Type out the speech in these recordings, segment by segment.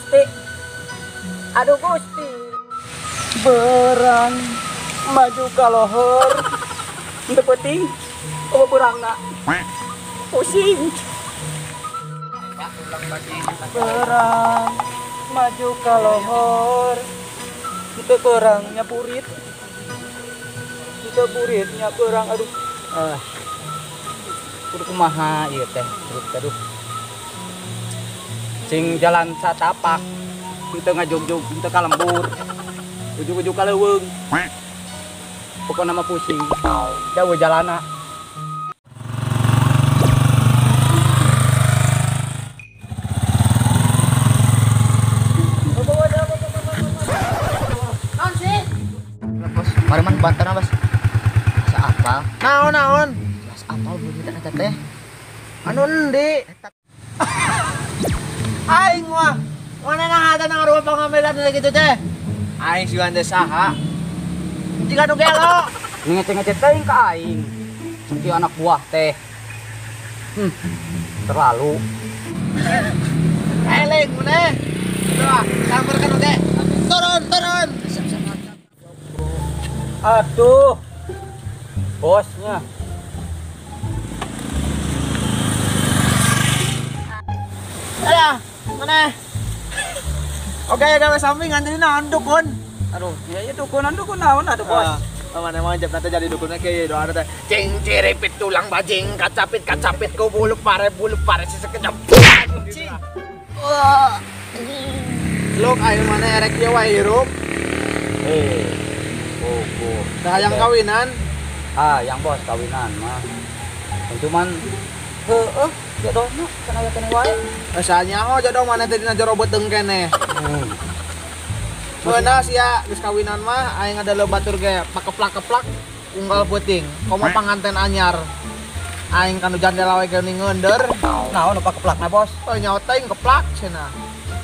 Gusti. Aduh Gusti. Berang maju ka lohor. Teu penting eueuh beurangna. Pusing. Berang maju ka lohor. Teu beurangnya purit. Teu puritnya beurang aduh. Kudu kumaha ieu teh, aduh. Sing jalan satapak, teu ngajogjog, teu ka lembur. Ujug-ujug ka leuweung. Pokona mah pusing. Jauh jalana. Naon sih? Bos, mari man bantana, Bos. Asa apal? Naon-naon? Asa apal bunyi eta teh. Anu endi? Aing mah mana nang ada nang rumah pengambilan gitu teh. Aing sigan teh saha? Jika nu gelo. Ngece-ngece teuing ka aing. Sakieu anak buah teh. Terlalu. Eleng muneh. Udah, samperkeun oge. Turun, turun. Aduh. Bosnya. Alah, mana? Oke, gawe samping nganterin naon dukun. Aduh, ya dukunan dukun naon atuh, Bos. Mana emang jam nanti jadi dukunnya kayak doa teh. Cing ciripit tulang bajing, kacapit kacapit ku bulu pare sesekejap. Cing. Wah. Lok ayo mana erek ieu wae hirup. Oh. Tah hayang kawinan? Ah, yang bos kawinan mah. Cuman heueuh jodohna can aya keneh wae. Asa nyaho jodoh mana teh dina jero beuteung keneh. Beuna sia geus kawinan mah aing ada batur ge pakeplak-keplak unggal peuting. Komo panganten anyar. Aing kanu jandela we geuning ngeunder. Naon nu pakeplakna, Bos? Oh nyaho teh keplak cenah.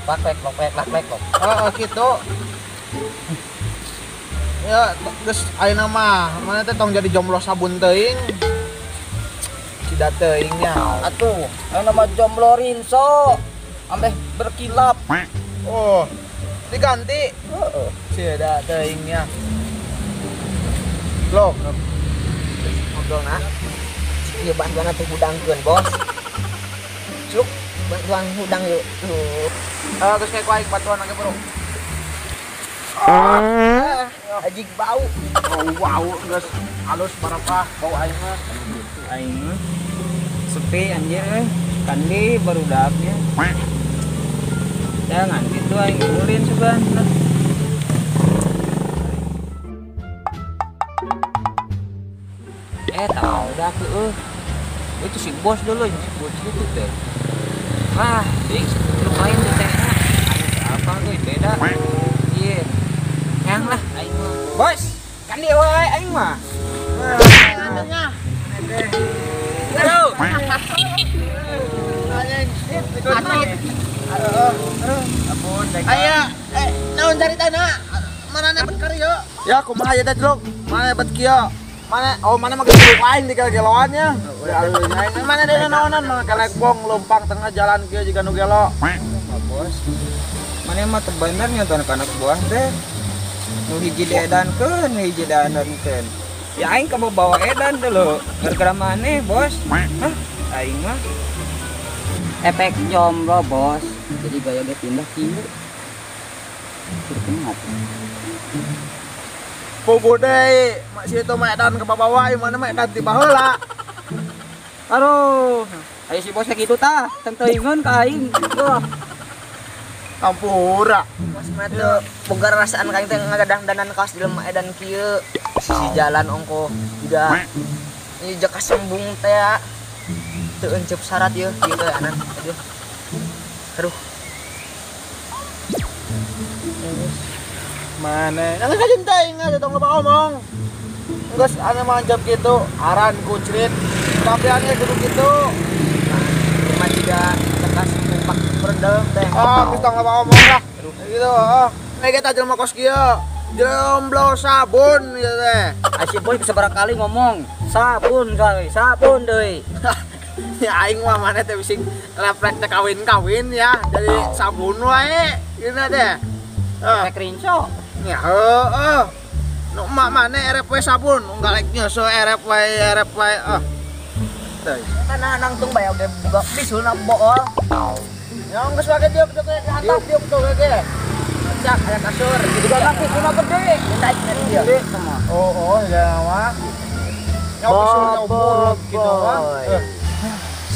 Plak plek plok plek plak plek plok. Heeh kitu. Ya geus ayeuna mah mana teh tong jadi jomblo sabun teuing. Cida teuingnya. Atuh, ayeuna mah jomblo rinso. Ambeh berkilap. Oh. Diganti. Heeh. Cida teuingnya. Lok. Ngobrol na. Ieu bantuan teh hudangkeun, Bos. Cuk, bantuan hudang yuk. Tuh. Terus kayak ku aing bantuan oge, Bro. Ajig bau. Bau bau geus halus barapah bau aing mah. Aing mah sepi anjir euy. Kandi barudaknya. Jangan gitu aing ulin sugan. Tahu udah heueuh. Itu si bos dulu, si bos itu teh. Ah, ding lumayan tuh teh. Anu apa euy beda. Iya. Yang lah aing mah. Bos, kan dia wae aing mah. Anunya. Aduh. Aduh. Aya, naon caritana? Mana bet karyo? Ya kumaha ieu teh, Jlok? Mana bet kieu? Mana oh mana mah geus aing di geloan nya. Mana deui naonan mah kelek bong leumpang tengah jalan kieu jiga nu gelo. Bos. Mana mah teu bener nya tuh anak buah teh. Nu hiji diedankeun, nu hiji diandankeun. Ya aing kabawa edan dulu. Gara-gara maneh, Bos. Hah? Aing mah efek jomblo, Bos. Jadi gaya ge pindah kieu. Kumaha tuh? Puguh deui, mak situ mah edan ke bawa mana mah edan ti baheula. Aduh, ayo si bosnya kitu tah, teuingeun ka aing. Wah. Ampura. Bos mah teu boga rasaan ka aing teh ngagadang-danan kaos jelema edan kieu. Sisi jalan ongko juga ieu jaka sembung teh teu enceup syarat ieu kieu teh anan. Aduh. Aduh. Mana? Nang kajen teh ingat tong loba omong. Geus ane manjap kitu, aran kucrit. Tapi ane kudu kitu. Mah juga tekas pak berendel teh. Ah, geus tong loba omong lah. Gitu, heeh. Nek eta jelema kos kieu. Jomblo sabun ieu teh. Si boy sabaraha kali ngomong, sabun deui, sabun deui. Ya aing mah mana teh bising refleks teh kawin-kawin ya, jadi sabun wae. Ieu teh. Rek rinso. Ya heeh. Nu emak maneh erep we sabun, unggalek nyoso erep wae erep wae. Ah. Teh. Tanah nangtung bae oge buka bisulna bool. Ya geus wae diuk diuk hantam diuk tuh ge. Cak aya kasur. Juga kan bisulna gede. Naik dia. Gede sama. Oh, ya mah. Ya bisulna buruk gitu mah.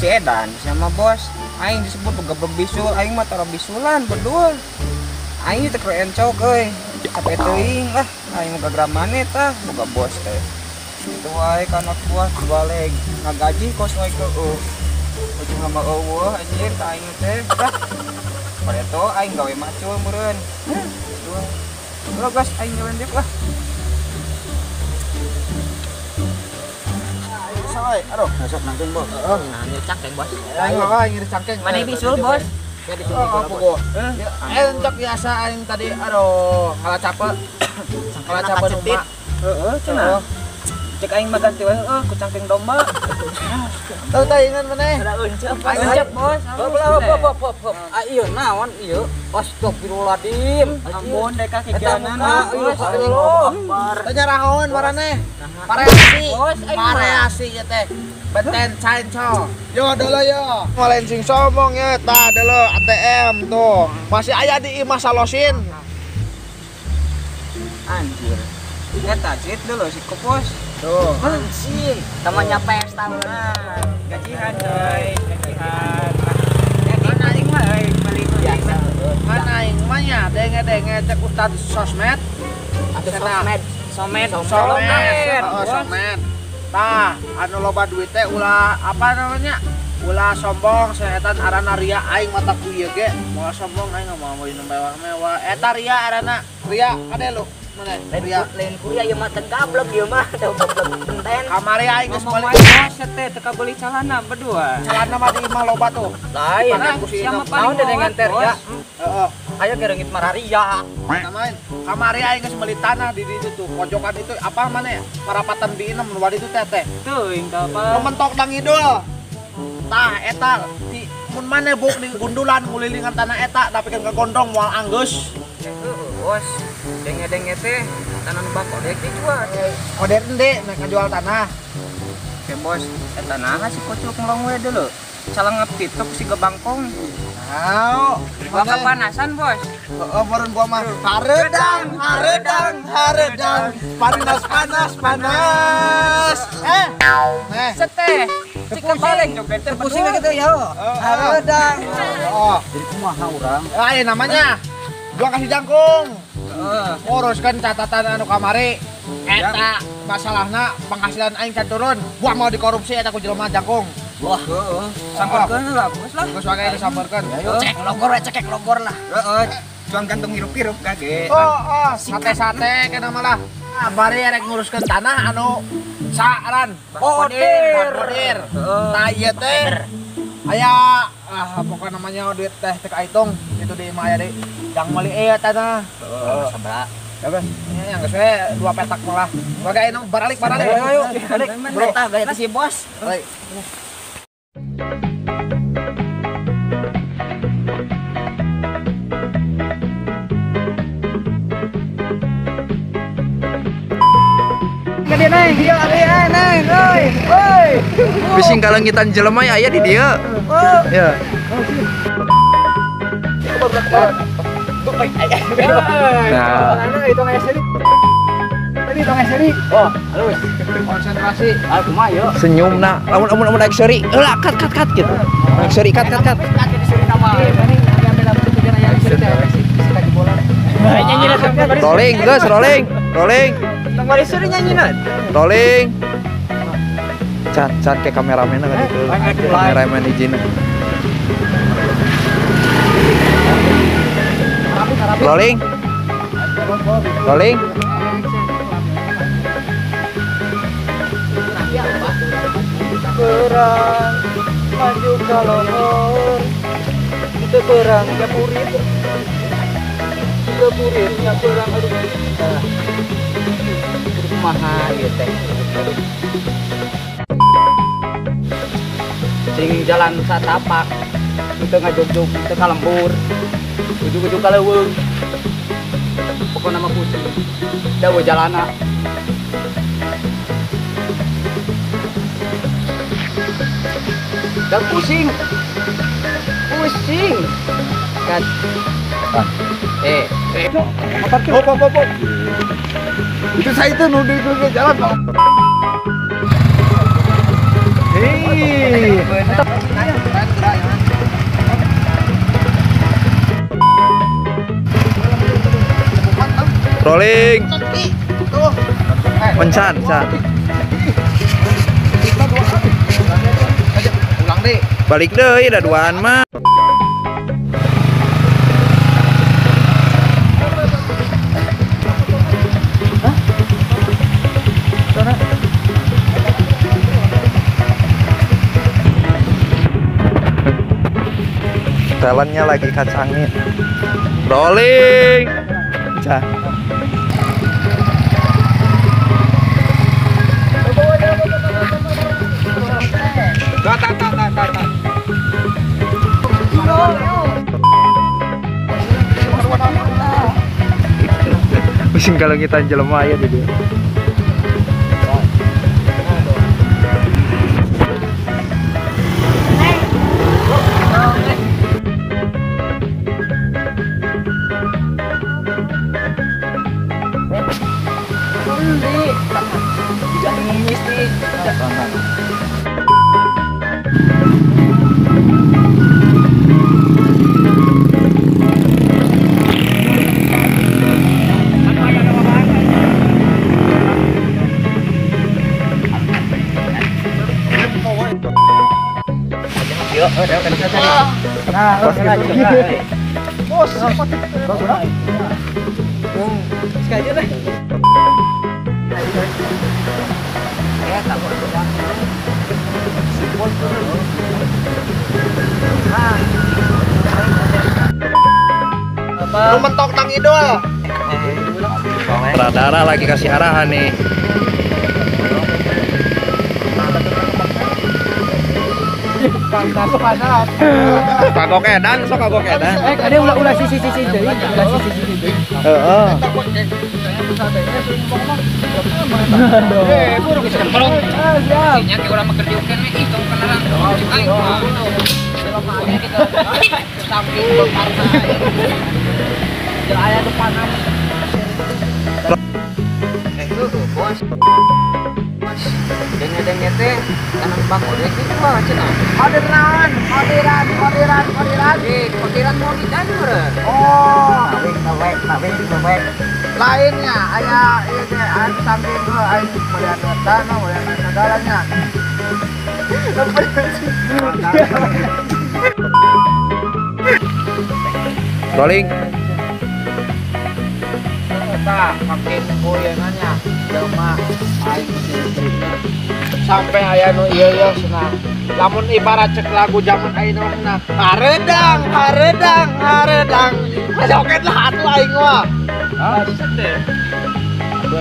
Si Edan sama bos, aing disebut boga bisul, aing mah tara bisulan berdua. Aing teh keur encok euy. Capek teuing lah, aing boga gramane tah, boga bos teh. Kitu wae ka anak buah dibaleg, ngagaji kos wae keueuh. Ujung mah eueuh anjir ka aing teh. Tah. Pareto aing gawe macul meureun. Duh. Ulah gas aing jalan deuk lah. Aduh, besok nangtung bos. Heeh, nah, nyeri cangkeng bos. Aing mah nyeri cangkeng. Mana bisul bos? Ya bisul oh, encok biasa aing tadi aduh, ngalah capek. Ngalah capek rumah. Heeh, cenah. Cek aing mah ganti wae heuh ku cangkeng domba. Teu taingan maneh. Encep bos. Hop hop hop. Ah ieu naon ieu? Astagfirullahaladzim. Ampun dek ka kikianan. Teu nyarahoan maraneh. Pareasi. Pareasi ieu teh. Beten cancol. Yo dulu yo. Ngolain sing sombong ya, tah dulu ATM tuh. Masih aya di imah salosin. Anjir. Eta cit dulu si kopos. Tuh. Anjir, temannya pesta. Gajihan coy, gajihan. Jadi aing mah euy beli biasa. Mana aing mah nya denge-denge cek ustad sosmed. Atau sosmed, somed, somed. Oh, somed. Tah, anu loba duit teh ulah apa namanya? Ulah sombong, setan arana ria aing mata ku ieu ge. Moal sombong aing moal meuli nu mewah-mewah. Eta ria arana, ria kade lu. Mana? Ria lain kuria ieu mah teu gablek ieu mah, teu gablek benten. Kamari aing geus meuli bos teh teu kabeuli calana berdua. Calana mah di imah loba tuh. Lain, siapa paling dengan terja. Heeh. Ayo gereungit mararia. Samain. Kamari aing geus meuli tanah di ditu tuh, pojokan itu apa mana ya? Parapatan di inem nu itu teh teh. Teuing ka apa? Nu mentok nang ngidul. Tah eta di mun maneh buk di gundulan ngulilingan tanah eta dapikeun ka gondrong moal anggeus. Heeh, bos. Denge-denge teh tanah nu bakodek dijual. Kodek ende mereka jual tanah. Oke bos, eta naha si kocok ngelong we dulu. Calangap kitu si gebangkong. Tau, gua kepanasan bos. Heeh, meureun gua mah hareudang, hareudang, hareudang. Panas, panas, panas. Eh, seteh. Cik baleng joget teh pusing gitu ya. Hareudang. Oh, jadi kumaha urang? Ah, namanya. Gua kasih jangkung. Nguruskan catatan anu kamari. Eta masalahna penghasilan aing can turun. Gua mau dikorupsi eta ku jelema jangkung. Wah, heeh. Samperkeun lah, bos lah. Geus wae disamperkeun. Cek logor we, cekek logor lah. Heeh. Cuang gantung hirup-hirup kage. Oh, oh, sate-sate kana malah. Bari rek nguruskeun tanah anu saaran. Kodir. Kodir. Tah ieu teh aya ah pokokna namanya duit teh teu kaitung itu di imah aya deui. Jang meuli ieu tanah. Heeh, sabaraha? Ya guys, ini yang geus we 2 petak malah. Bagai nu baralik baralik. Ayo, balik. Bro, tah gaya si bos. Balik. Bising kalengitan jelema aya di dieu. Ya. Nah, Oh, halus. Konsentrasi. Ah, kumaha ieu? Senyumna, lamun lamun lamun naik seuri, heula kat kat kat gitu. Naik seuri kat kat kat. Rolling, geus rolling, rolling. Rolling. Can, can ke kameramen kan itu. Kameramen izin. Rolling. Rolling. Perang maju kalonor. Itu perang nyapurit. Nyapurit perang aduh. Kumaha ieu teh. Sing jalan satapak, teu ngajogjog, teu ka lembur. Ujug-ujug ka leuweung. Pokona mah pusing. Da we jalana. Da pusing. Pusing. Kan. Hop hop hop. Itu saya itu nuduh itu jalan, Pak. Hei. Rolling. Mencan, can. Ulang deh. Balik deui da duaan mah. Talentnya lagi kacangin. Rolling. Cah. Pusing kalau kita jelema ya di dia. Lu mentok nang idol. Pradara lagi kasih arahan nih. Kagok edan, sok kagok edan. Ada ulah-ulah sisi-sisi deui, ulah sisi-sisi deui. Heeh. Nya ke urang mah keur diukeun we ih tong kenalan. Aing mah. Bos. Denge-denge teh tanam bako deh kitu mah cenah. Kodir naon? Kodiran, kodiran, kodiran. Kodiran mau didan meureun. Oh, tawek. Lainnya aya ieu teh aya samping heuh aing meureun tanah, meureun sagalanya. Rolling. Tah, makin goyangannya jelema aing sampai aya nu ieu ieu cenah. Lamun ibarat cek lagu zaman ayeuna mah cenah, hareudang hareudang hareudang. Joget lah atuh aing mah. Ah,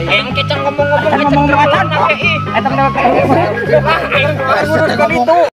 aing kecang ngomong-ngomong ngomong acan ih. Eta mah kayak ngurus ka ditu.